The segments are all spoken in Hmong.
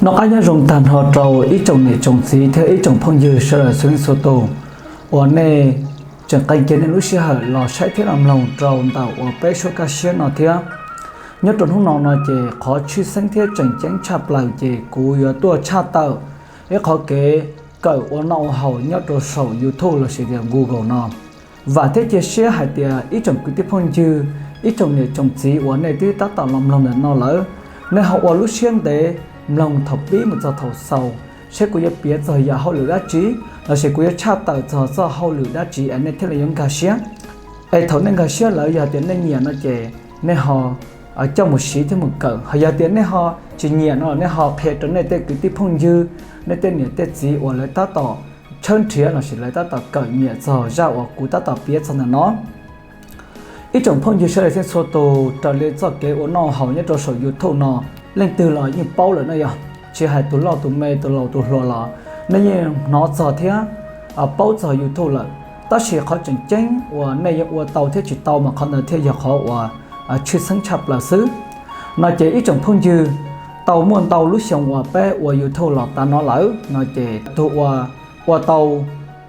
Noj qab nyob zoo tag nrho rau ib tsoom niam tsoom txiv thiab ib tsoom phooj ywg sawv daws txhua leej txhua tus uas nej tseem qee kiag nej lub sij hawm los saib thiab los mloog rau ntawm uas peb suab kaj siab no thiab. Nyob rau hnub no no ces qhov tshwj xeeb thiab tseem ceeb tshaj plaws ces kuv yuav tuaj tshaj tawm ib qhov kev kawm ua noj ua haus nyob rau saum YouTube lossis tias Google no. Vam thiab cia siab hais tias ib tsoom kwv tij phooj ywg, ib tsoom niam tsoom txiv uas nej twb tab tom los mloog ntawm no lawm, nej ho ua lub siab ntev mloog thaum pib mus txog thaum xaus, saib kuv yuav piav txog yam hauj lwm dab tsi, lossis kuv yuav tshaj tawm txog txoj hauj lwm dab tsi es nej thiaj li yuav nkag siab. Es thaum nej nkag siab lawm yog tias nej nyiam no ces nej ho coj mus siv thiab mus kawm. Ho yog tias nej ho tsis nyiam no los nej ho qhia rau nej tej kwv tij phooj ywg, nej tej niam tej txiv uas lawv tab tom tshawb nrhiav lossis lawv tab tom kawm nyiam txog zaj uas kuv tab tom piav txog ntawm no. Ib tsoom phooj ywg sawv daws txhua tus, raws li txoj kev ua noj haus nyob rau saum YouTube no, leej twg los yeej paub lawm no yog, tsis hais tus loj tus me tus laus tus hluas los nej yeej hnov txog thiab paub txog YouTube lawm. Tab sis qhov tseem ceeb uas nej yuav ua tau thiab tsis tau mas qhov ntawd thiaj yog qhov uas tshwj xeeb tshaj plaws xwb. No ces ib tsoom phooj ywg, tau muaj ntau lub xyoo uas peb ua YouTube los tas no lawm no ces tus uas ua tau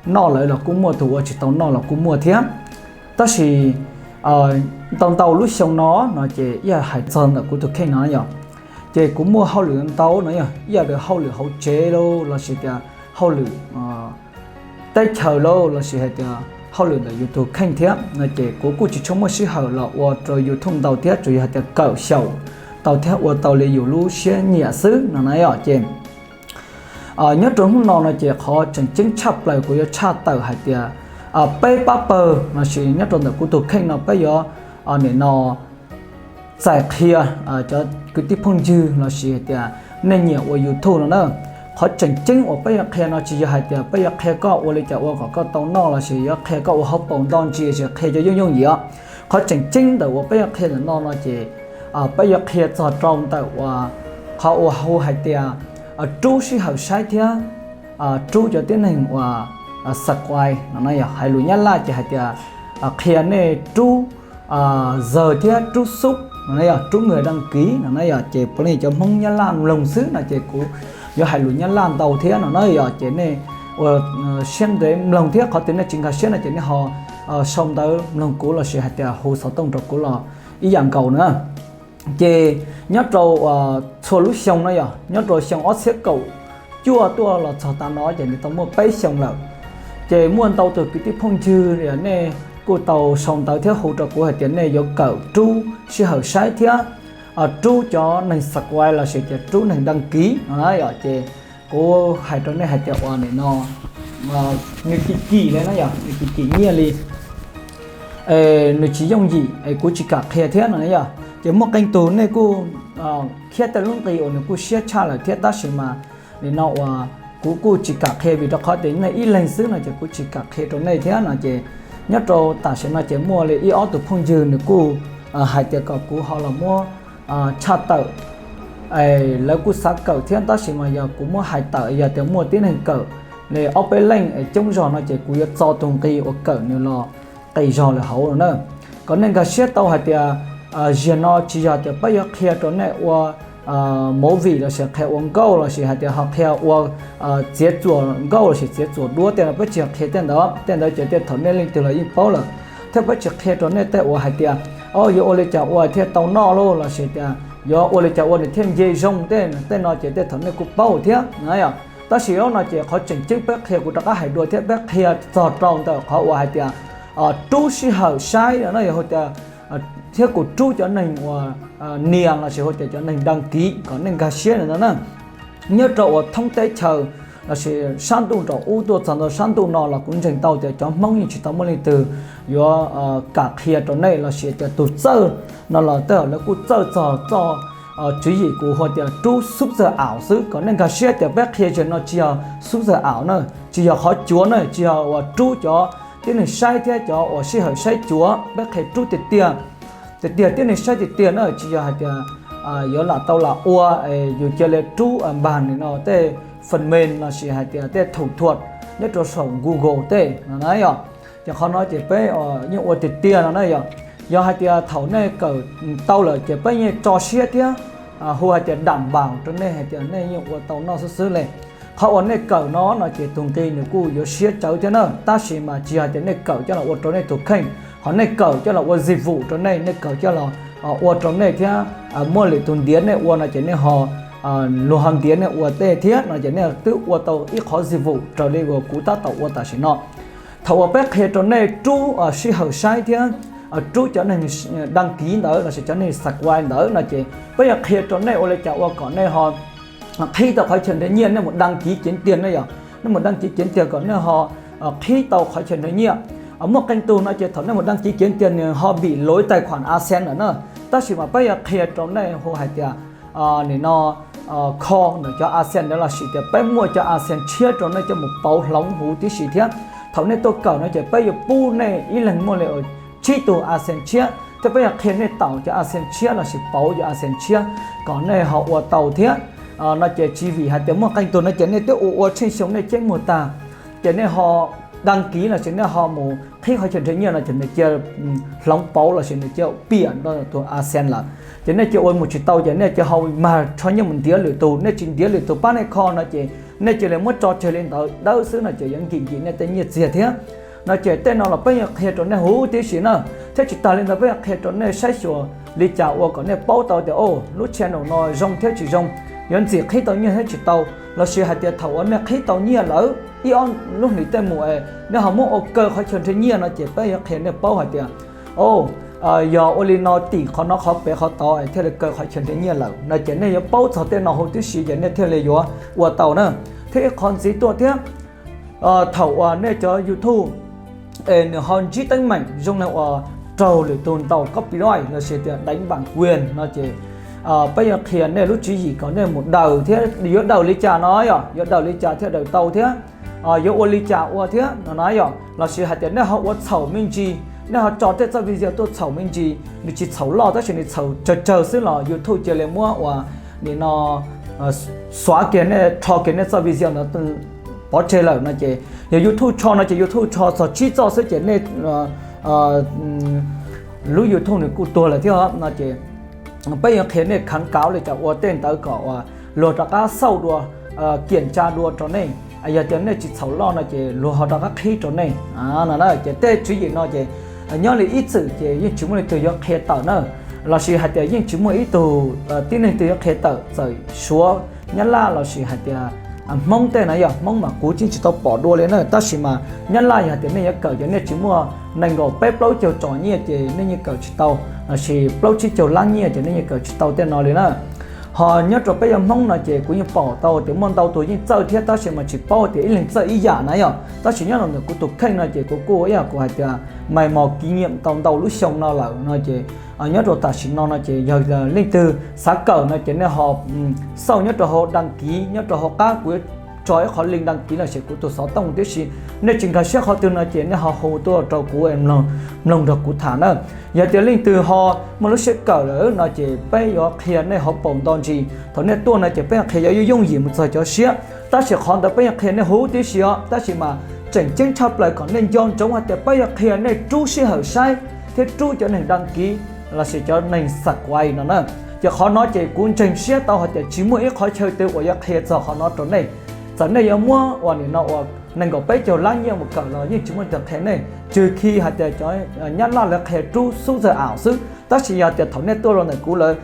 noj lawm los kuj muaj, tus ua tsis tau noj los kuj muaj thiab. Tab sis ntau ntau lub xyoo no no ces ib yam hais txog ntawm kuv tus kheej no yog, ces kuv muaj hauj lwm ntau no yog ib yam li hauj lwm hauv tsev lauj, lossis tias hauj lwm teb chaws lauj, lossis hais tias hauj lwm ntawm yus tus kheej thiab no ces kuv kuj tsis tshua muaj sij hawm los ua rau YouTube ntau thiab, tsuas yog hais tias kawm xyaum tau thiab ua tau li yus lub siab nyiam xwb no na yom. Ces nyob rau hnub no no ces qhov tseem ceeb tshaj plaws kuv yuav tshaj tawm hais tias peb pab pawg lossis nyob rau ntawm kuv tus kheej no peb yuav nim no txais qhia cov kwv tij phooj ywg lossis hais tias nej nyiam ua YouTube no na. Qhov tseem ceeb uas peb yuav qhia no tsis yog hais tias peb yuav qhia koj ua li cas ua kom koj tau noj lossis yuav qhia koj ua hauv paus ntau ntsis lossis qhia cov yooj yooj yim os. Qhov tseem ceeb ntawm uas peb yuav qhia ntawm no no ces peb yuav qhia txog rau ntawm uas qhov uas hu hais tias rub sij hawm saib thiab rub cov tib neeg uas subscribe no na yog, hais lus Nyab Laj ces hais tias qhia nej rub giờ thiab rub sub no na yog, rub người đăng ký no na yog, ces puav leej cov Hmoob Nyab Laj mloog xwb no ces kuv yuav hais lus Nyab Laj ntau thiab no na yog, ces nej ua siab ntev mloog thiab qhov twg nej tsis nkag siab no ces nej ho sau ntawv mloog kuv lossis hais tias hu xov tooj rau kuv los ib yam nkaus na. Ces nyob rau txhua lub xyoo no yog nyob rau xyoo ob txhiab kaum cuaj tuaj los txog tav no ces nws tau muaj peb xyoo lawm. Ces muaj ntau tus kwv tij phooj ywg nej kuj tau sau ntawv thiab hu rau kuv hais tias nej yuav kawm rub sij hawm saib thiab rub cov neeg subscribe lossis tias rub neeg đăng ký no yom, ces kuv hais rau nej hais tias ua nim no nws kim kim li no yog, nws kim kim nyiaj li, nws tsis yooj yim es kuv tsis kam qhia thiab no yog. Ces muaj qee tug nej kuj khiab tej lub nqi uas nws kuj siab tshaj lawm thiab, tab sis mas nim no uas kuv kuj tsis kam qhia vim rau qhov tias nej ib leeg xwb no ces kuv tsis kam qhia rau nej thiab no ces nyob rau tam sim no ces muaj li ib ob tug phooj ywg nws kuj hais tias kom kuv ho los muab tshaj tawm. Lawv kuj xav kawm thiab tab sis mas yog kuv muab hais tawm yog tias muaj tib neeg kawm li ob peb leej es coob zog no ces kuv yuav txo tus nqi uas kawm nws los qis zog lawm hauv no na. Kom nej nkag siab tau hais tias ziag no tsis yog tias peb yuav qhia rau nej ua movie lossis qhia ua nkauj lossis hais tias ho qhia ua txiav txuas nkauj lossis txiav txuas duab tej no peb tsis yog qhia tej ntawd, tej ntawd ces tej thaum nej leej twg los yeej paub lawm. Thiab peb tsis qhia rau nej tej uas hais tias o yuav ua li cas ua thiaj tau noj lauj lossis tias yuav ua li cas ua nws thiaj nce zoo tej, tej no ces tej thaum nej kuj paub thiab na yom. Tab sis no ces qhov tseem ceeb peb qhia kuv rov qab hais dua thiab peb qhia txog rau ntawm qhov uas hais tias rub sij hawm saib no yog hais tias thiab kuv rub cov neeg uas nias lossis hais tias cov neeg đăng ký kom nej nkag siab ntawm no na. Nyob rau uas thoob teb chaws lossis sab ntuj nraum ub tuaj txog ntawm sab ntuj no los kuv ntseeg tau tias cov Hmoob yeej tsis tau muaj leej twg yuav kam qhia rau nej lossis tias tus txawj no los tej zaum lawv kuj txawj txog txoj tswv yim kuv hu tias rub sub txawj aum xwb kom nej nkag siab tias peb qhia ziag no tsis yog sub txawj aum na, tsis yog qhov cuav na, tsis yog uas rub cov tib neeg saib thiab cov uas sij hawm saib cuav, peb qhia rub tiag tiag. Tiag tiag tib neeg saib tiag tiag na, tsis yog hais tias yuav lam tau lam ua yus cia li rub npag nim no tej phần mềm lossis hais tias tej thủ thuật nyob rau saum Google tej no na yom. Ces qhov no ces peb yeej ua tiag tiag no na yom. Yog hais tias thaum nej kawm tau lawm ces peb yeej tso siab thiab hu hais tias dam npaum rau nej hais tias nej yeej ua tau noj xwb xwb le. Qhov uas nej kawm no no ces tus nqi nws kuj yuav siab tsawv thiab na, tab sis mas tsis yog tias nej kawm coj los ua rau nej tus kheej, ho nej kawm coj los ua zim vum rau nej, nej kawm coj los ua rau nej thiab muaj lwm tus ntiav nej ua no ces nej ho, luag ho ntiav nej ua tej thiab no ces nej twb ua tau ib qhov zim vum raws li uas kuv tab tom ua tam sim no. Thaum uas peb qhia rau nej rub sij hawm saib thiab rub cov neeg đăng ký ntawd lossis cov neeg subscribe ntawd no ces peb yuav qhia rau nej ua li cas ua kom nej ho qhib tau qhov chaw nrhiav nyiaj, nej mus đăng ký kiếm tiền na yom, nej mus đăng ký kiếm tiền kom nej ho qhib tau qhov chaw nrhiav nyiaj. Muaj qee tus no ces thaum nej mus đăng ký kiếm tiền nws ho bị lỗi tài khoản AdSense lawm na, tab sis mas peb yuav qhia rau nej hu hais tias nim no kho ntawm cov AdSense ntawd lossis tias peb muaj cov AdSense tshiab rau nej coj mus pauv hloov huv tib si thiab. Thaum nej tuaj kawm no ces peb yuav pub nej ib leeg muaj li tsib tug AdSense tshiab thiab peb yuav qhia nej taus cov AdSense tshiab lossis pauv cov AdSense tshiab kom nej ho ua tau thiab. No ces tsis vim hais tias muaj qee tus no ces nej twb ua ua tsheej xyoo nej ceeb muag tag ces nej ho đăng ký lossis nej ho mus qhib qhov chaw nrhiav nyiaj no ces nws cia hloov pauv lossis nws cia piam rau tus AdSense lawm. Ces nej cia ua mus tsis tau ces nej cia ho mag rho nyiaj mus ntiav lwm tus, nej tsis ntiav lwm tus pab nej kho no ces nej cia li muab tso tseg li ntawd dawb xwb no ces yuav nkim nkim nej tej nyiaj txiag thiab. No ces tej no los peb yuav qhia rau nej huv tib si na, thiab tsis tas li ntawd peb yuav qhia rau nej saib xyuas li cas ua kom nej paub tau tias o lub channel no zoo thiab tsis zoo, yuav ntxim qhib tau nyiaj thiab tsis tau, lossis hais tias thaum uas nej qhib tau nyiaj lawm ib ob lub hlis tej mus es nej ho muab ua kaw qhov chaw nrhiav nyiaj no ces peb yuav qhia nej paub hais tias o yog ua li no tim qhov no qhov pem qhov tod es thiaj li kaw qhov chaw nrhiav nyiaj lawm no ces nej yuav paub txog tej no huv tib si ces nej thiaj li yuav ua tau na. Thiab ib qhov ntxiv tuaj thiab, thaum uas nej cov YouTube es nws ho ntsib teeb meem zoo li uas raug lwm tus ntaus copyright lossis tias đánh bản quyền no ces peb yuav qhia nej lub tswv yim kom nej mus daws thiab yuav daws li cas no yom, yuav daws li cas thiaj daws tau thiab yuav ua li cas ua thiab no na yom, lossis hais tias nej ho ua txhaum me ntsis, nej ho tso tej txoj video tuaj txhaum me ntsis, nws tsis txhaum loj tab sis nws txhaum tsawg tsawg xwb los YouTube cia li muab ua nim no xóa kiag nej, rho kiag nej txoj video ntawd pov tseg lawm no ces yog YouTube rho no ces YouTube rho txog tsib txoj xwb ces nej lub YouTube nws kuj tuag lawm thiab no ces peb yuav qhia nej kháng cáo li cas ua tej ntawd kom uas luag rov qab xauj dua, kiểm tra dua rau nej, yog tias nej tsis txhaum loj no ces luag ho rov qab qhib rau nej no na. Ces tej tswv yim no ces nyob li ib txwm ces yeej tsis muaj leej twg yuav qhia tawm na, lossis hais tias yeej tsis muaj ib tug tib neeg twg yuav qhia tawm, txawm Suav, Nyab Laj lossis hais tias Hmoob tej na yog Hmoob mas kuv tseem tsis tau pom dua li na, tab sis mas Nyab Laj yog hais tias nej yuav kawm ces nej tsis muaj nees nkaum peb plaub caug tsom nyiaj ces nej yeej kawm tsis tau, lossis plaub tsib caug lab nyiaj ces nej yeej kawm tsis tau tej no li na. Ho nyob rau peb yog Hmoob no ces kuv yeej pom tau tias muaj ntau tus yeej txawj thiab tab sis mas tsis paub tias ib leeg txawj ib yam na yom, tab sis nyob rau ntawm kuv tus kheej no ces kuv kuj ib yam kuv hais tias mày mò kinh nghiệm tau ntau lub xyoo no lawm no ces nyob rau tam sim no no ces yog leej twg xav kawm no ces nej ho xauj nyob rau hauv đăng ký nyob rau hauv qab, kuv yuav tso ib qhov link đăng ký lossis kuv tus xov tooj tib si, nej tsis nkag siab qhov twg no ces nej ho hu tuaj rau kuv mloog nrog kuv tham na. Yog tias leej twg ho muaj lub siab kawm lawm no ces peb yuav qhia nej hauv paus nto ntsis, thaum nej tuaj no ces peb yuav qhia yuav yooj yim mus txog cov siab, tab sis qhov ntawd peb yuav qhia nej huv tib si os, tab sis mas tseem ceeb tshaj plaws kom nej nco ntsoov hais tias peb yuav qhia nej rub sij hawm saib thiab rub cov neeg đăng ký lossis cov neeg subscribe no na. Ces qhov no ces kuv ntseeg siab tau hais tias tsis muaj ib qhov chaw twg uas yuav qhia txog qhov no rau nej. Txawm nej yuav muab uas nim no uas nees nkaum peb caug lab nyiaj mus kawm los yeej tsis muaj leej twg qhia nej, tswg khi hais tias cov Nyab Laj lawv qhia rub xub zawg aum xwb, tab sis yog tias thaum nej tuaj rau ntawm kuv lawv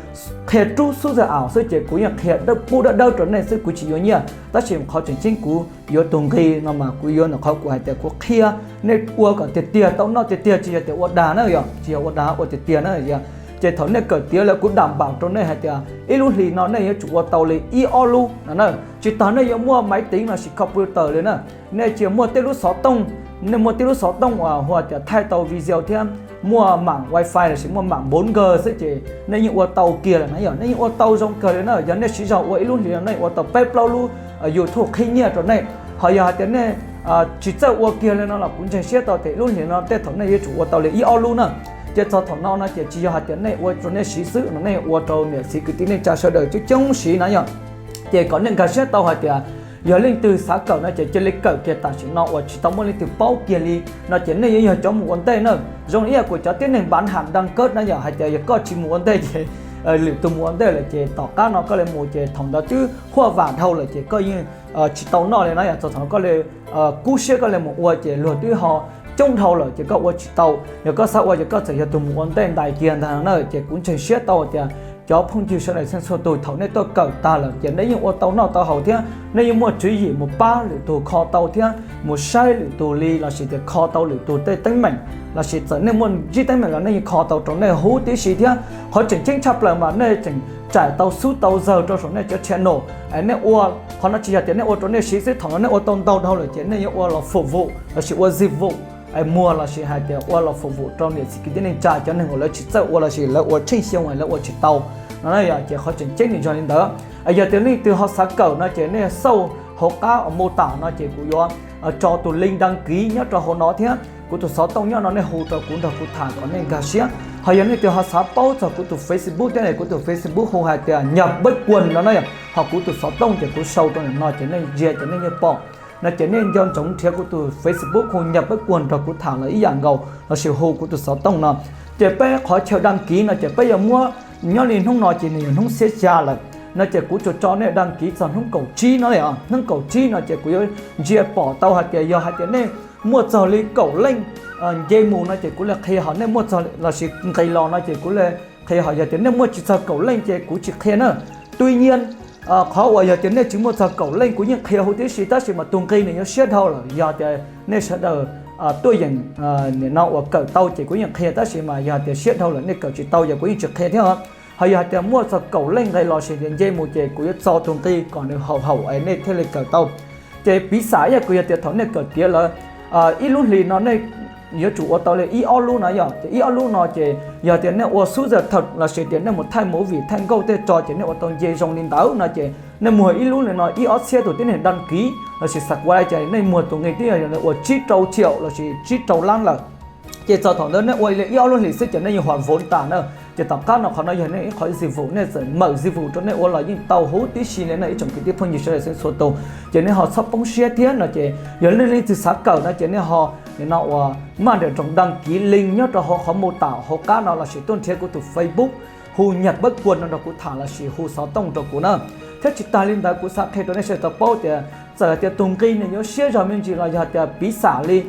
qhia rub xub zawg aum xwb ces kuv yeej qhia dawb pub dawb dawb rau nej xwb, kuv tsis yuav nyiaj, tab sis qhov tseem ceeb kuv yuav tus nqi no mas kuv yuav ntawm qhov kuv hais tias kuv qhia nej ua kom tiag tiag tau noj tiag tiag, tsis yog tias ua dag na yom, tsis yog ua dag, ua tiag tiag na yom. Ces thaum nej kawm tiav lawm kuv đảm bảo rau nej hais tias ib lub hlis no nej yuav tsum ua tau li ib ob lub no na. Tsis tas nej yuav muaj máy tính lossis computer li na, nej cia muaj tej lub xov tooj, nej muaj tej lub xov tooj uas hu tias thaij tau video thiab muaj mạng wifi lossis muaj mạng bốn G xwb ces nej yeej ua tau kiag lawm na yom, nej yeej ua tau zoo kawg li na. Yog nej siv zog ua ib lub hlis no nej ua tau peb plaub lub YouTube qhib nyiaj rau nej. Ho yog hais tias nej tsis txawj ua kiag li no los kuv ntseeg siab tau tias ib lub hlis no tej thaum nej yuav tsum ua tau li ib ob lub na. Ces txog thaum no no ces tsis yog hais tias nej ua rau nej siv xwb no, nej ua rau niam txiv kwv tij neej tsa sawv daws coob coob siv na yom. Ces kom nej nkag siab tau hais tias yog leej twg xav kawm no ces cia li kawm kiag tam sim no uas tsis tau muaj leej twg paub kiag li no ces nej yuav yog cov mus ua ntej na. Zoo li ib yam kuv cov tib neeg bán hàng đa cấp na yom, hais tias yog koj tsis mus ua ntej ces lwm tus mus ua ntej lawm ces tom qab no koj li mus ces thaum ntawd twb huaj vam dhau lawm ces koj yeej tsis tau noj li no yom. Txog thaum koj li kub siab koj li mus ua ces luag twb ho coob dhau lawm ces koj ua tsis tau. Yog koj xav ua ces koj txawm yog tus mus ua ntej ntais kiag ntag no na. Ces kuv ntseeg siab tau tias cov phooj ywg sawv daws txhua tus thaum nej tuaj kawm tag lawm ces nej yeej ua tau noj tau haus thiab nej yeej muaj tswv yim mus pab lwm tus kho tau thiab mus saib lwm tus li lossis tias kho tau lwm tus tej teeb meem, lossis txawm nej muaj ntsib teeb meem los nej yeej kho tau rau nej huv tib si thiab. Qhov tseem ceeb tshaj plaws mas nej tseem tsaim tau xub tau zawg rau saum nej cov channel. Nej ua, qhov no tsis yog tias nej ua rau nej siv xwb, thaum no nej ua tau ntau dhau lawm ces nej yuav ua los phục vụ lossis ua dịch vụ muag lossis hais tias ua los phục vụ rau niam txiv kwv tij neej tsa cov neeg uas lawv tsis txawj ua lossis lawv ua tsheej xyoo lawv ua tsis tau no na yom. Ces qhov tseem ceeb nws yog li ntawd. Yog tias leej twg ho xav kawm no ces nej xauj hauv qab mô tả no ces kuv yuav tso tus link đăng ký nyob rau hauv no thiab kuv tus xov tooj nyob no, nej hu rau kuv nrog kuv tham kom nej nkag siab. Ho yog leej twg ho xav paub txog kuv tus Facebook thiab ne, kuv tus Facebook hu hais tias Nhật Bách Quân no na yom, ho kuv tus xov tooj ces kuv sau rau ntawm no ces nej ntsia ces nej yeej pom no ces nej nco ntsoov nrhiav kuv tus Facebook hu Nhật Bách Quân nrog kuv tham los ib yam nkaus lossis hu kuv tus xov tooj no. Ces peb qhov chaw đăng ký no ces peb yuav muab nyob li hnub no ces nws yog hnub xiab xya lawm no ces kuv tsuas tso nej đăng ký txog hnub kaum tsib no li, hnub kaum tsib no ces kuv yuav ntsia pom tau hais tias yog hais tias nej muaj txog li kaum leej nce mus no ces kuv li qhia, ho nej muaj txog lossis nqis los no ces kuv li qhia, ho yog tias nej muaj tsis txog kaum leej ces kuv tsis qhia na. Tuy nhiên, qhov uas yog tias nej tsis muaj txog kaum leej kuv yeej qhia huv tib si tab sis mas tus nqi nws yuav siab dhau lawm. Yog tias nej sawv daws tuaj yeem nim no uas kawm tau ces kuv yeej qhia, tab sis mas yog tias siab dhau lawm nej kawm tsis tau ces kuv yeej tsis qhia thiab. Ho yog hais tias muaj txog kaum leej nqis los sis tias nce mus ces kuv yuav txo tus nqi kom nws haum haum es nej thiaj li kawm tau. Ces piv xam ib yam kuv yog tias thaum nej kawm tiav lawm ib lub hlis no nej yuav tsum ua tau li ib ob lub na yom. Ces ib ob lub no ces yog tias nej ua xub zawg thawm lossis tias nej mus thaij movie thaij nkauj tej tso ces nej ua tau nce zoo li ntawd no ces nej muag ib lub li no ib ob txhiab tus tib neeg đăng ký lossis subscribe ces nej muag tus nqi twb yog uas tsib rau triệu lossis tsib rau lab lawm. Ces txog thaum ntawd nej ua li ib ob lub hlis xwb ces nej yeej hoàn vốn tas na. Ces tom qab no qhov no yog nej ib qhov dịch vụ, nej txawm mở dịch vụ rau nej ua los yeej tau huv tib si li na ib tsoom kwv tij phooj ywg sawv daws txhua tus. Ces nej ho txhob poob siab thiab no ces yog leej leej twg xav kawm no ces nej ho nim no uas maj nrawm nroos đăng ký link nyob rau hauv qhov mô tả hauv qab no lossis tuaj nrhiav kuv tus Facebook hu Nhật Bách Quân no nrog kuv tham lossis hu xov tooj rau kuv na. Thiab tsis tas li ntawd kuv xav qhia rau nej sawv daws tau paub tias txawm tias tus nqi nws yuav siab zog me ntsis los yog tias piv xam li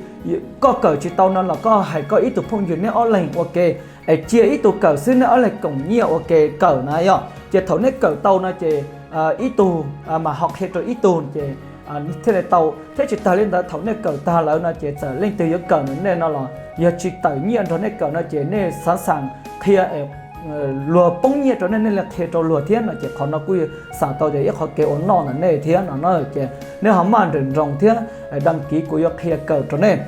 koj kawm tsis tau no los koj hais koj ib tug phooj ywg neb ob leeg ua ke es cia ib tug kawm xwb, neb ob leeg koom nyiaj ua ke kawm na yom. Ces thaum neb kawm tau no ces ib tug mas ho qhia rau ib tug ces thiaj li tau. Thiab tsis tas li ntawd thaum nej kawm tag lawm no ces txawm leej twg yuav kawm ntawm nej no los yog tsis tawm nyiaj nrog nej kawm no ces nej xav xas qhia luag poob nyiaj rau nej, nej li qhia rau luag thiab no ces qhov no kuj xam tau tias ib qhov kev ua noj ntawm nej thiab no na. Ces nej ho maj nrawm nroos thiab đăng ký kuv yuav qhia kawm rau nej.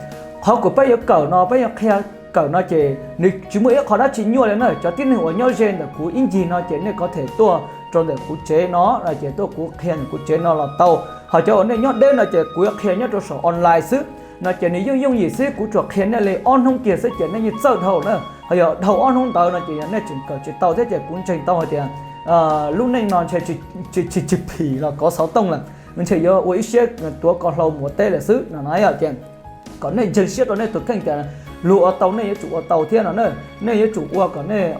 Qhov kuv peb yuav kawm no, peb yuav qhia kawm no ces nws tsis muaj ib qho dab tsi nyuaj li na. Cov tib neeg uas nyob ze ntawm kuv ib ncig no ces nej có thể tuaj rau ntawm kuv tsev no ces tuaj kuv qhia ntawm kuv tsev no los tau. Ho cov uas nej nyob deb no ces kuv yuav qhia nyob rau saum online xwb no ces nws yooj yooj yim xwb, kuv tsuas qhia nej li ob hnub kiag xwb ces nej yeej txawj dhau na. Ho yog dhau ob hnub ntawd no ces yog nej tseem kawm tsis tau thiab ces kuv ntseeg tau hais tias lub neej no ntshe tsis phim los kov xov tooj lawm, ntshe yuav ua ib siab tuav ko hlau mus ua teb lawm xwb no na yom. Ces kom nej ntseeg siab rau nej tus kheej tias luag ua tau nej yuav tsum ua tau thiab no na. Nej yuav tsum ua kom nej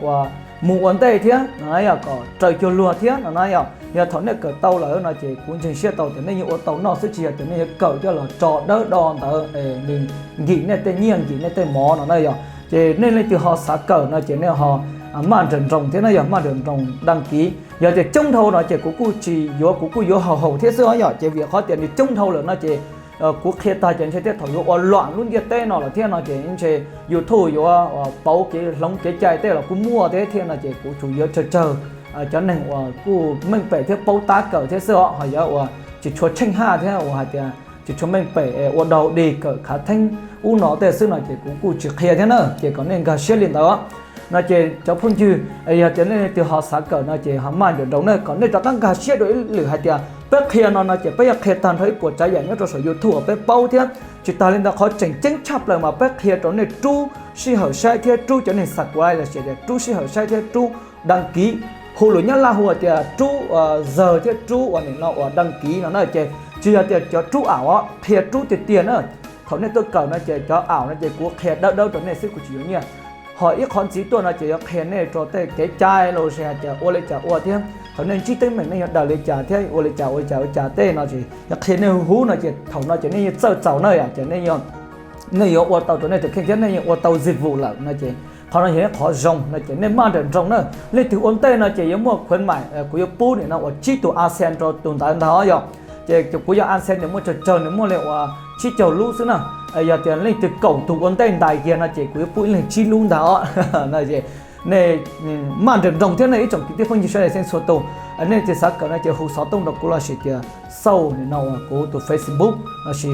mus ua ntej thiab no na yom, kom raws cuag luag thiab no na yom. Yog thaum nej kawm tau lawm no ces kuv ntseeg siab tau tias nej yeej ua tau noj xwb, tsis yog tias nej yuav kawm coj los tso dawb do ntawd nws nkim nej tej nyiaj nkim nej tej mov no na yom. Ces nej leej twg ho xav kawm no ces nej ho maj nrawm nroos thiab na yom, maj nrawm nroos đăng ký. Yog tias coob dhau no ces kuv kuj tsis yuav, kuv kuj yuav haum haum thiab xwb os yom. Ces vim qhov tias nws coob dhau lawm no ces kuv qhia tag ces ntshe thiaj thaum yuav ua luam lub ntiaj teb no lawm thiab no ces ntshe YouTube yuav pauv kev hloov kev cai tej los kuj muaj thiab thiab no ces kuv tsuas yuav tsawg tsawg cov neeg uas kuj meej pem thiab paub tab kawm thiab xwb os. Ho yog uas tsis tshua tsheej haj thiab uas hais tias tsis tshua meej pem ua dau dig kawm khav theeb ub no tej xwb no ces kuv kuj tsis qhia thiab na. Ces kom nej nkag siab li ntawd no ces cov phooj ywg, yog tias nej twg ho xav kawm no ces ho maj nrawm nroos na, kom nej rov qab nkag siab dua ib lwm hais tias peb qhia no no ces peb yuav qhia tag nrho ib puas tsav yam nyob rau saum YouTube uas peb paub thiab. Tsis tas li ntawd qhov tseem ceeb tshaj plaws mas peb qhia rau nej rub sij hawm saib thiab rub cov neeg subscribe lossis tias rub sij hawm saib thiab rub đăng ký. Hu lus Nyab Laj hu tias rub zawg thiab rub uas nim no uas đăng ký no na. Ces tsis yog tias cov rub ảo os, qhia rub tiag tiag na. Thaum nej tuaj kawm no ces cov ảo no ces kuv qhia dawb dawb rau nej xwb, kuv tsis yuav nyiaj. Ho ib qhov ntxiv tuaj no ces yuav qhia nej rau tej kev cai los sis hais tias ua li cas ua thiab thaum nej ntsib teeb meem nej yuav daws li cas thiab ua li cas ua li cas ua li cas tej no ces yuav qhia nej huv huv no ces thaum no ces nej yeej txawj txaus na yom, ces nej yuav ua tau rau nej tus kheej thiab nej yeej ua tau zim vum lawm no ces qhov no yog ib qhov zoo no ces nej maj nrawm nroos na. Leej twg ua ntej no ces yuav muaj khuv maim, kuv yuav pub nim no uas tsib tus a xen rau tus ntawd ntag os yom. Ces kuv yog a xen nws muaj tsawg tsawg, nws muaj li uas tsib caug lub xwb na. Yog tias leej twg kaum tus ua ntej ntais kiag no ces kuv yuav pub ib leeg tsib lub ntag os. Nej maj nrawm nroos thiab nej ib tsoom kwv tij phooj ywg sawv daws xeeb txhua tus. Nej tsis xav kawm no ces hu xov tooj rau kuv los sis tias xauj nim no uas kuv tus Facebook los sis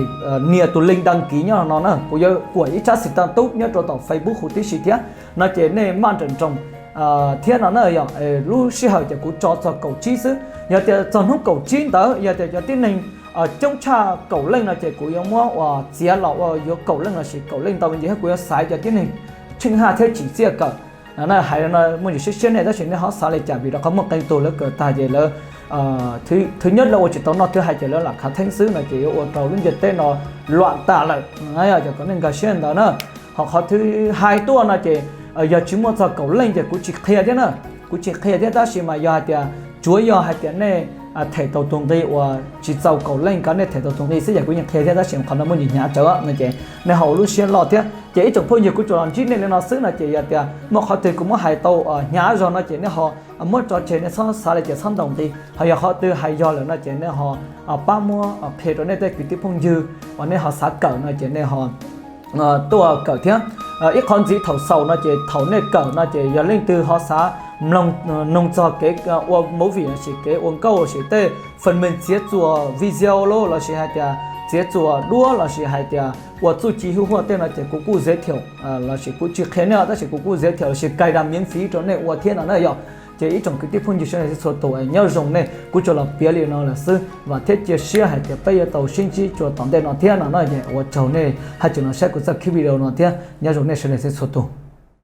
nias tus link đăng ký nyob no na, kuv yuav kuam ib tsab xim tag tub nyob rau tom Facebook huv tib si thiab. No ces nej maj nrawm nroos thiab no na yom. Lub sij hawm ces kuv tso txog kaum tsib xwb, yog tias txog hnub kaum tsib ntawd yog tias cov tib neeg coob tshaj kaum leej no ces kuv yuav muab uas txiav los ua yuav kaum leej los sis kaum leej ntau me ntsis thiab kuv yuav xaiv cov tib neeg tsheej haj thiab tsim txiaj kawm. Hais no muaj ntsis siab siab nej tab sis nej ho xav li cas vim rau qhov muaj qee tus lawv kawm tag ces lawv thwv nyob lawv ua tsis tau noj thwv hais ces lawv lam khav theeb xwb no ces yuav ua rau lub ntiaj teb no luam tas lawm. Yog kom nej nkag siab ntawd na. Ho qhov thwv hais tuaj no ces yog tsis muaj txog kaum leej ces kuv tsis qhia thiab na. Kuv tsis qhia thiab tab sis mas yog hais tias tsuav yog hais tias nej them tau tus nqi uas tsis txaus kaum leej kom nej them tau tus nqi xwb ces kuv yeej qhia thiab tab sis qhov no muaj ntsis hnyav tsawv no ces nej ho ua lub siab loj thiab. Ces ib tsoom phooj ywg kuv tsuas los ntsib nej li no xwb no ces yog tias muaj qhov twg kuv muab hais tau hnyav zog no ces nej ho muab tso tseg, nej txhob xav li cas txhob ntaus nqi. Ho yog qhov twg hais yog lawm no ces nej ho pab muab qhia rau nej tej kwv tij phooj ywg uas nej ho xav kawm no ces nej ho tuaj kawm thiab. Ib qhov ntxiv thaum xaus no ces thaum nej kawm no ces yog leej twg ho xav mloog, noog txog kev ua movie los sis kev ua nkauj los sis tej phần mềm txiav txuas video los sis hais tias txiav txuas duab los sis hais tias ua txuj ci huj huaj tej no ces kuv kuj giới thiệu los sis kuv tsis qhia nej tab sis kuv kuj giới thiệu los sis cài đặt miễn phí rau nej ua thiab no na yom. Ces ib tsoom kwv tij phooj ywg sawv daws txhua tus nyob zoo nej, kuv tsuas los piav li no lawm xwb, vam thiab cia siab hais tias peb yuav tau sib ntsib rau tom ntej no thiab no na. Ua tsaug nej haj tseem los saib kuv txoj clip video no thiab, nyob zoo nej sawv daws txhua tus.